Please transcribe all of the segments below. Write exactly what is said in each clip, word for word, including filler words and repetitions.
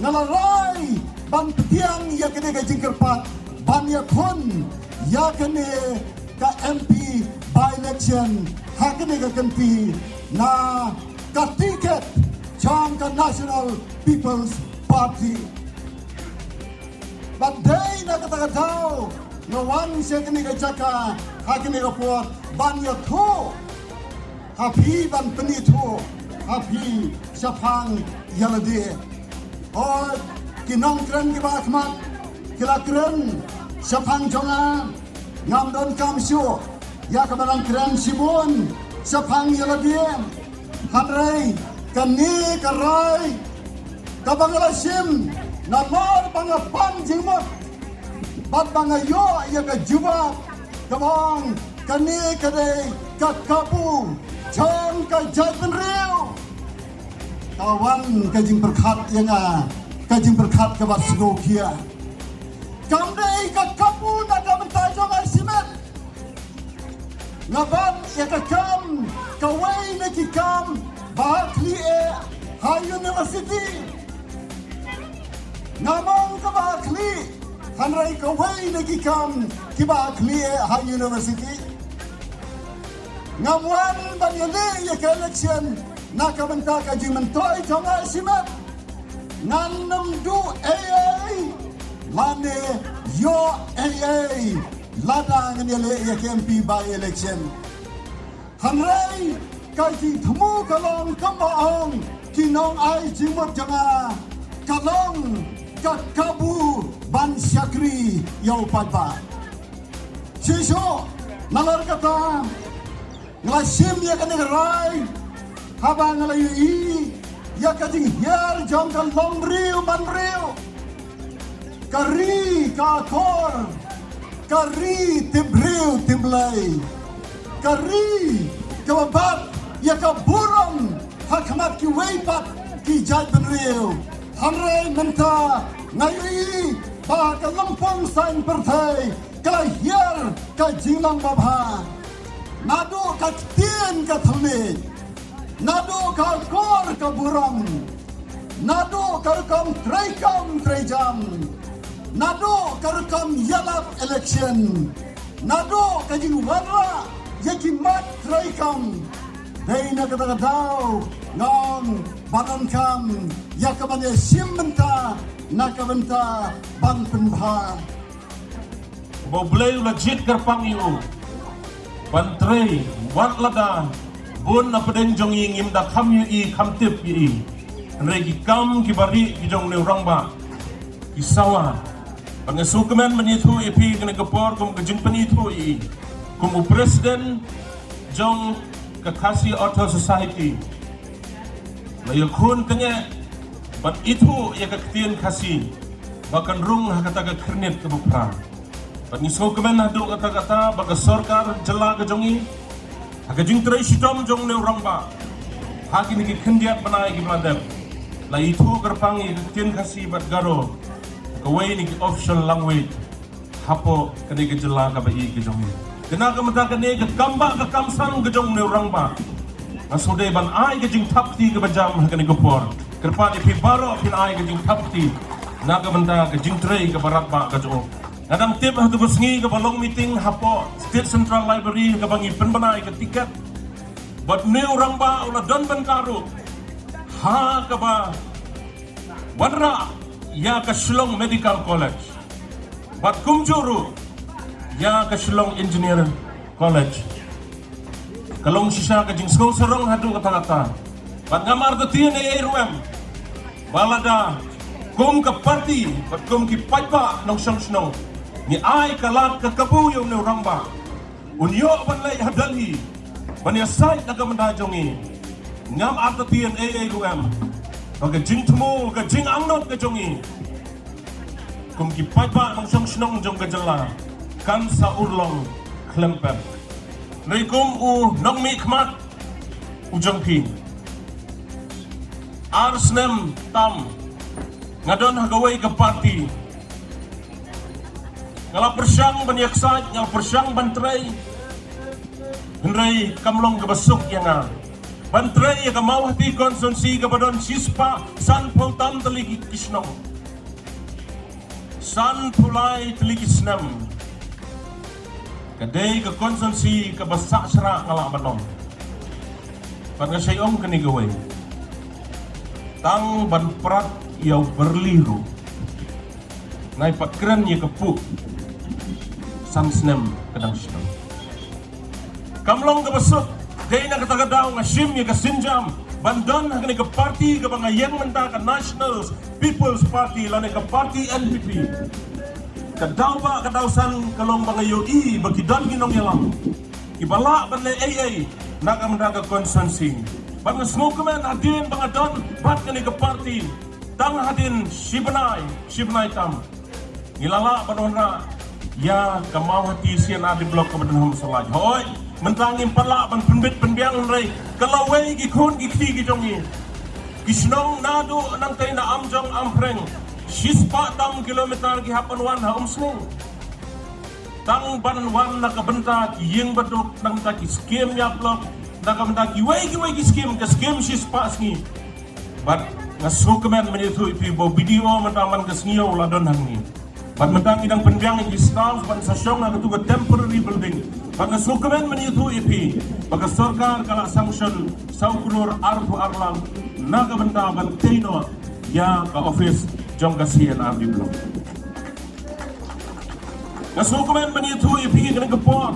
Nga la rai ban pdiang ïa kane ka jingkyrpad ban ïakhun ïa kane ka M P by-election ha kane ka kynti na ka tiket jong ka National People's Party. Bad dei na kata ka daw nga wan sha kane ka jaka ha kane ka por ban ïathuh ha phi, ban pynithuh ha phi shaphang ïa lade. O, ki nongkren kiba khmat ki la kren shaphang jong nga, ngam donkam shuh ïa kaba nang kren shibun shaphang ïa lade. Hynrei kane ka rai kaba nga la shim namar ba nga pan jingmut bad ba nga ïoh ïa ka jubab kaba ong kane ka dei ka kabu jong ka jaitbynriew. Ka wan ka jingpyrkhat ïa nga, ka jingpyrkhat kaba sngewkhia. Kam dei ka kabu na ka bynta jong nga shimet. Nga bat ïa ka kam, kawei na ki kam ba khlieh ha university. Ngam ong kaba khlieh, hynrei kawei na ki kam kiba khlieh ha university. Ngam wan ban ïaleh ïa ka election na ka bynta ka jingmyntoi jong nga shimet. Ngan nym duh ei ei lane ïoh ei ei lada ngan ïaleh ïa ka M P by-election. Hynrei ka jingthmu ka long kumba ong ki nongai jingmut jong nga, ka long ka kabu ban shakri ïa u paidbah. Shisha nalor kata nga la shim ïa kane ka rai haba nga la ïohi ïa ka jinghiar jong ka longbriew manbriew. Ka ri ka akor, ka ri tip briew tip Blei, ka ri kaba bat ïa ka burom ha khmat kiwei pat ki jaitbynriew. Hynrei mynta nga ïohi ba ka lympung saiñ pyrthei ka la hiar ka jinglong babha. Naduh ka ktien ka thylliej, naduh ka akor ka burom, naduh ka rukom treikam treijam, naduh ka rukom ïalap election, naduh ka jingwanrah ïa ki mat treikam. Dei na kata ka daw nga ong ba donkam ïa kaban ïashim bynta na ka bynta ban pynbha. Ba U Blei u la jied kyrpang ïa u ban trei wat lada bun na pdeng jong ngi ngim da kham ïohi kham tip ïa i. Hynrei ki kam kiba rieh ki jong une u rangbah ki sawa. Bad nga sngewkmen ban ïathuh ïa phi kane ka por kum ka jingpynithuh ïa i kum u president jong ka Khasi Author Society. La ïakhun tyngeh ban ithuh ïa ka ktien Khasi ba kan rung ha kata ka khyrnit kaba phra. Bad ngi sngewkmen haduh katta katta ba ka sorkar jylla ka jong ngi ha ka jingtrei shitom jong une u rangbah ha kine ki khyndiat bnai kiba la dep, la ithuh kyrpang ïa ka ktien Khasi bad Garo, kawei na ki official language hapoh kane ka jylla kaba ïeit ka jong ngi. Te na ka bynta kane ka kam bah ka kam san ka jong une u rangbah, nga sngewdei ban ai ka jingthap kti kaba jam ha kane ka por. Kyrpad ïa phi baroh phin ai ka jingthap kti na ka bynta ka jingtrei kaba radbah ka jong u. Nga dang tip ha katu ka sngi kaba long meeting hapoh State Central Library kaba ngi pynbna ïa ka tiket. Bad une u rangbah u la don bynta ruh ha kaba wanrah ïa ka Shillong Medical College bad kumjuh ruh ïa ka Shillong Engineer College. Ka long shisha ka jingsngew sarong haduh katta katta. Bad ngam artatien ei ei ruh em ba lada kum ka party bad kum ki paidbah nongshong shnong ngi ai ka lad ka kabu ïa une u rangbah un ïoh ban leit ha Delhi ban ïasaid na ka bynta jong ngi, ngam artatien ei ei ruh em ba ka jingthmu ka jingangnud ka jong ngi kum ki paidbah nongshong shnong jong ka jylla kan sa urlong khlem pep. Hynrei kum u nongmihkhmat u jong phi, ar snem tam nga don ha kawei ka party. Nga la pyrshang ban ïaksaid, nga la pyrshang ban trei, hynrei kam long kaba suk ïa nga. Ban trei ïa ka Mawhati constituency kaba don shispah sanphew tam tylli ki shnong. Sanphew lai tylli ki snem. Ka dei ka constituency kaba sah shrah nga lah ban ong. Bad nga shait ong kane kawei. Tang ban prat ïa u Byrli ruh. Ngai pat kren ïa ka puk. San snem ka dang sdang. Kam long kaba suk, dei na kata ka daw nga shim ïa ka sienjam ban don ha kane ka party kaba nga ïeng mynta, ka National People's Party lane ka party N P P. Ka daw ba ka daw san ka long ba nga ïohi ba ki don ki nongïalam kiba lah ban leh ei ei na ka mynta ka constituency. Bad nga sngewkmen hadien ba nga don bad kane ka party tang hadien shi bnai, shi bnai tam. Ngi la lah ban wanrah ïa ka Mawhati C and R D block kaba don ha Mawsalai. Hooid, mynta ngim pat lah ban pynbit pynbiang hynrei ka lawei ki khun ki kti ki jong ngi. Ki shnong naduh nangtei na Amjong Ampreng, shispah tam kilometer ki hap ban wan ha Umsning. Tang ban wan na ka bynta ki ïing baduk, na ka bynta ki skim ïa block, na ka bynta kiwei kiwei ki skim, ka skim shispah sngi. Bad nga sngewkmen ban ïathuh ïa phi ba u B D O mynta man ka sngi u la don hangne. Bad mynta ngi dang pynbiang ïa ki staff ban sa shong ha katu ka temporary building. Bad nga sngewkmen ban ïathuh ïa phi ba ka sorkar ka la sanction saw klur arphew ar lak na ka bynta ban tei noh ïa ka office jong ka C and R D block. Nga sngewkmen ban ïathuh ïa phi kane ka por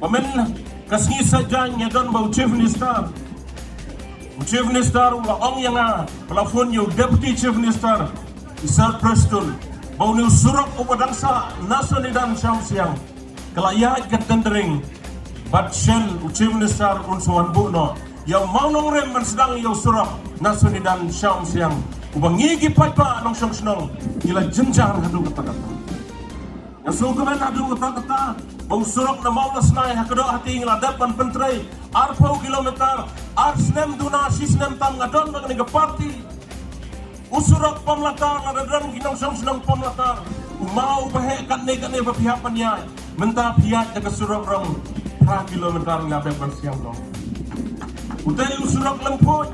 ba mynta ka sngi Saitjaiñ nga don bad u Chief Minister. U Chief Minister u la ong ïa nga ba la phone ïa u Deputy Chief Minister, i Sir Prestone, ba une u surok uba dang sah na Sonidan sha Umsiang ka la ïaid ka tendering. Bad shen u Chief Minister un sa wan buh noh ïa u mawnongrim ban sdang ïa u surok na Sonidan sha Umsiang, uba ngi ki paidbah nongshong shnong ngi la jynjar haduh katta katta. Nga sngewkmen haduh katta katta ba u surok na Mawlasnai ha Kdoh Hati ngi la dep ban pyntrei arphew kilometer. Ar snem duna shi snem tam nga don bad kane ka party. U surok Pamlatar, lada don ki nongshong shnong Pamlatar, u maw uba heh katne katne ba phi hap ban ïaid, mynta phi ïaid da ka surok rong phra kilometer ngi la dep ban siang rong. Utei u surok Lymphuid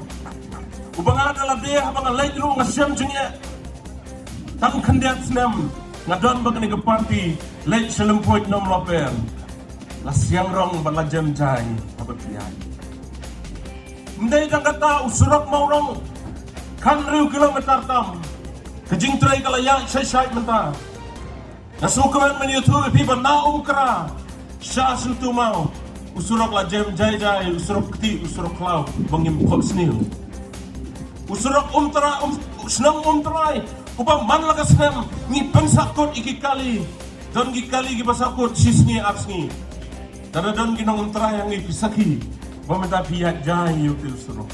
uba nga da lade haba nga leit ruh nga shem jingeh. Tang khyndiat snem nga don bad kane ka party, leit sha Lymphuid Nomloper, la siang rong bad la jem jai haba phi ïaid. Ym dei tang kata, u surok Mawrong khathynriew kilometer tam, ka jingtrei ka la ïaid shai shai mynta. Nga sngewkmen ban ïathuh ïa phi ba na Umkra sha Syntu Maw, u surok la jem jai jai, u surok ktieh, u surok khlaw ba ngim khot sniew. U surok Umtrai, um, shnong Umtrai uba man la ka snem ngi pynsahkut ïa ki kali. Don ki kali kiba sahkut shi sngi ar sngi. Lada don ki nong Umtrai hangne phi sakhi ba mynta phi ïaid jai ïa utei u surok.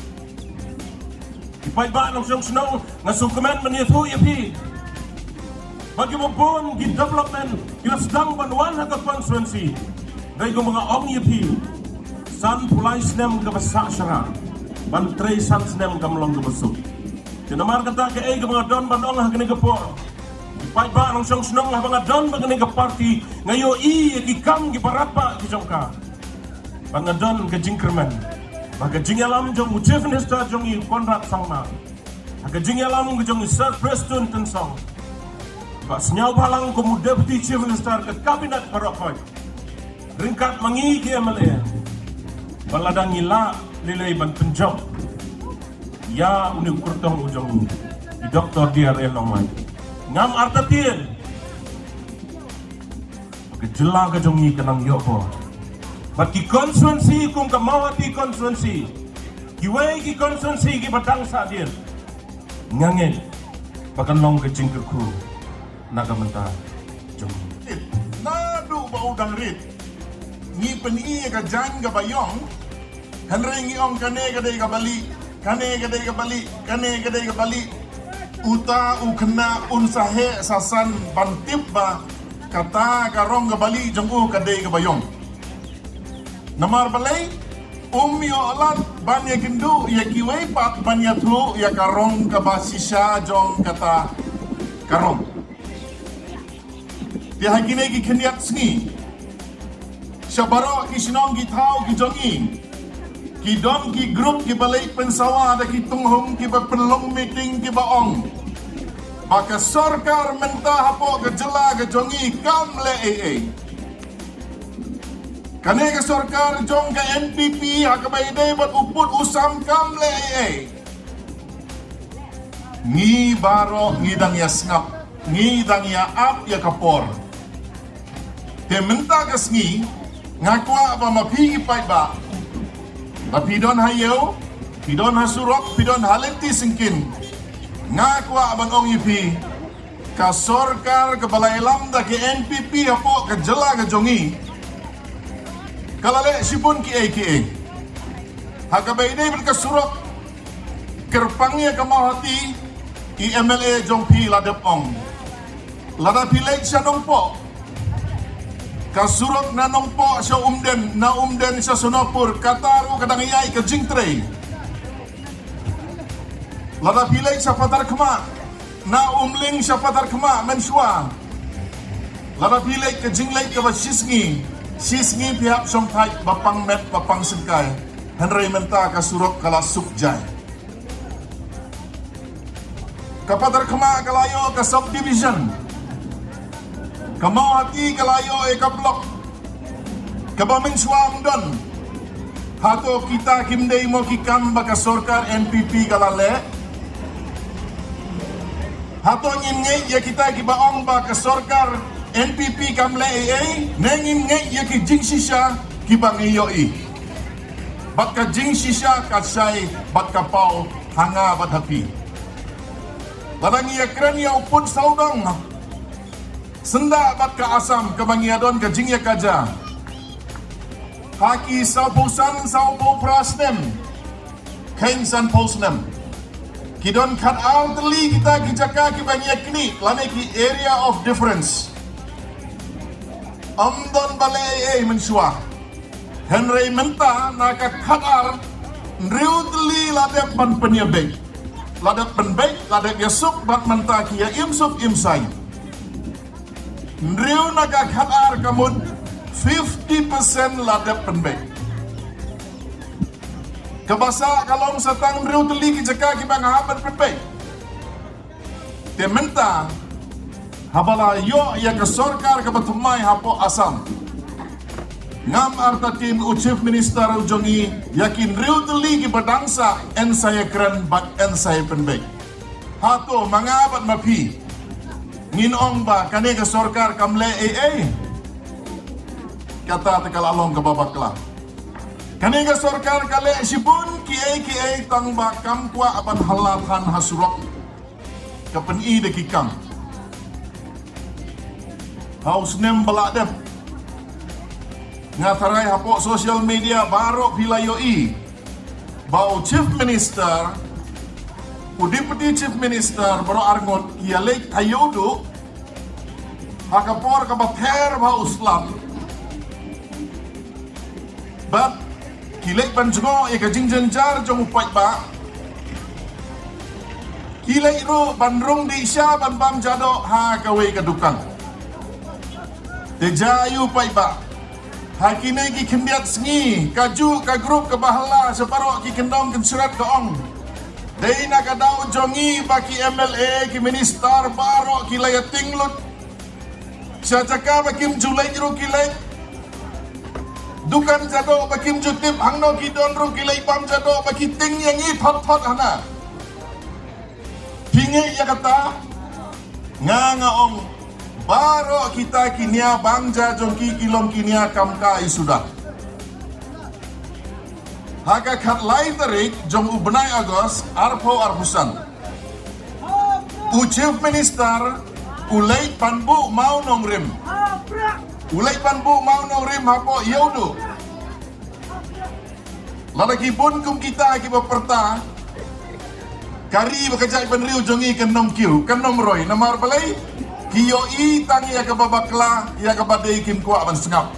Ki paidbah nongshong shnong, nga sngewkmen ban ïathuh ïa phi ba kiba bun ki development ki la sdang ban wan ha ka constituency. Dei kumba nga ong ïa phi, sanphew lai snem kaba sah sharah, ban trei san snem kam long kaba suk. Te namar kata kaei kaba nga don ban ong ha kane ka por, ki paidbah nongshong shnong, haba nga don bad kane ka party nga ïohi ïa ki kam kiba radbah ki jong ka. Bad nga don ka jingkyrmen ba ka jingïalam jong u Chief Minister jong ngi Conrad Sangma, ha ka jingïalam ka jong u Sir Prestone Tynsong, ba sniawbhalang kum u Deputy Chief Minister ka Cabinet baroh khoit, ryngkat ma ngi ki M L A, ba lada ngi lah lei lei ban pynjop ïa une u kyrtong u jong ngi, i Doctor D R A Longwai, ngam artatien ba ka jylla ka jong ngi kan nang ïoh bor. Bad ki constituency kum ka Mawhati constituency, kiwei ki constituency kiba dang sahdien, nga ngeit ba kan long ka jingkyrkhu na ka bynta jong ngi. Naduh ba u dang rit ngi pyni ïa ka jaiñ kaba ïong. Hynrei ngi ong kane ka dei kaba lieh, kane ka dei kaba lieh, kane ka dei kaba lieh. Uta u khynnah un sa heh sa san ban tip ba kata ka rong kaba lieh jong u ka dei kaba ïong. Namar balei? Um ïoh lad ban ïakynduh ïa kiwei pat ban ïathuh ïa ka rong kaba shisha jong kata ka rong. Te ha kine ki khyndiat sngi, sha baroh ki shnong ki thaw ki jong ngi, Ki don ki group kiba leit pynsawa da ki tunghum kiba pynlong meeting kiba ong ba ka sorkar mynta hapoh ka jylla ka jong ngi kam leh ei ei. Kane ka sorkar jong ka N P P ha kaba ïadei bad u pud u sam kam leh ei ei. Ngi baroh ngi dang ïa sngap, ngi dang ïa ap ïa ka por. Te mynta ka sngi nga kwah ba ma phi ki paidbah, ba phi don ha ïew, phi don ha surok, phi don ha lynti syngkien, nga kwah ban ong ïa phi, ka sorkar kaba la ïalam da ka N P P hapoh ka jylla ka jong ngi ka la leh shibun kiei kiei. Ha kaba ïadei bad ka surok kyrpang ïa ka Mawhati, i M L A jong phi la dep ong. Lada phi leit sha Nongpoh, ka surok na Nongpoh sha Umden, na Umden sha Sonapur, kata ruh ka dang ïai ka jingtrei. Lada phi leit sha Patarkhmah, na Umling sha Patarkhmah mynshuwa, lada phi leit ka jingleit kaba shisngi shisngi phi hap shongthait ba pang met ba pang syngkai. Hynrei mynta ka surok ka la suk jai. Ka Patarkhmah ka la ïoh ka subdivision. Ka Mawhati ka la ïoh ïa ka block. Kaba mynshuwa ym don. Hato kita kim dei mo ki kam ba ka sorkar N P P ka la leh? Hato ngin ngeit ïa kita kiba ong ba ka sorkar N P P kam leh ei ei, ne ngin ngeit ïa ki jingshisha kiba ngi ïohi? Bad ka jingshisha ka shai bad ka paw ha nga bad ha phi. Lada ngi ïakren ïa u pud sawdong, syndah bad ka Assam kaba ngi ïadon ka jingïakajia. Ha ki sawphew san sawphew phra snem, kheiñ sanphew snem, ki don khatar tylli kita ki jaka kiba ngi ïaknieh lane ki area of difference. Ym don ba leh ei ei mynshuwa. Hynrei mynta na ka khatar, hynriew tylli la dep ban pynïabeit, la dep pynbeit, la dep ïasuk bad mynta ki ïa im suk im saiñ. Hynriew na ka khatar ka mut fifty percent la dep pynbeit. Kaba sah ka long sa tang hynriew tylli ki jaka kiba nga hap ban pynbeit. Te mynta haba la ïoh ïa ka sorkar kaba thymmai hapoh Assam, ngam artatien u Chief Minister u jong ngi ïa ki hynriew tylli kiba dang sah yn sa ïakren bad yn sa ïapynbeit. Hato ma nga bad ma phi ngin ong ba kane ka sorkar kam leh ei ei? Kata te ka la long kaba bakla. Kane ka sorkar ka leh shibun kiei kiei tang ba kam kwah ban hala than ha surok. Ka pyni da ki kam. Ha u snem ba la dep, nga tharai hapoh social media baroh phi la ïohi ba u Chief Minister, u Deputy Chief Minister baroh arngut ki ïaleit ha Ïewduh ha ka por kaba ther bha u slap. Bad ki leit ban jngoh ïa ka jingjynjar jong u paidbah. Ki leit ruh ban rung dih sha ban bam jadoh ha kawei ka dukan. Te jia ïa u paidbah, ha kine ki khyndiat sngi kajuh ka group kaba hala sha baroh ki kyndong kynshret ka ong, dei na ka daw jong ngi ba ki M L A, ki minister baroh ki la ïating lut. Sha jaka ba kim ju leit ruh ki leit. Dukan jadoh ba kim ju tip hangno ki don ruh ki leit bam jadoh ba ki ting ïa ngi thot thot hana. Phi ngeit ïa kata? Nga nga ong, baroh kita ki nia bang ja jong ki ki long ki nia kam kai suda. Ha ka khatlai tarik jong u bnai August arphew arphew san, u Chief Minister u leit ban buh mawnongrim. U leit ban buh mawnongrim hapoh Ïewduh. Lada ki bun kum kita kiba pyrta, ka ri bad ka jaitbynriew jong ngi kan ym kiew, kan ym roi. Namar balei? Ki ïohi tang ïa kaba bakla, ïa kaba dei, kim kwah ban sngap.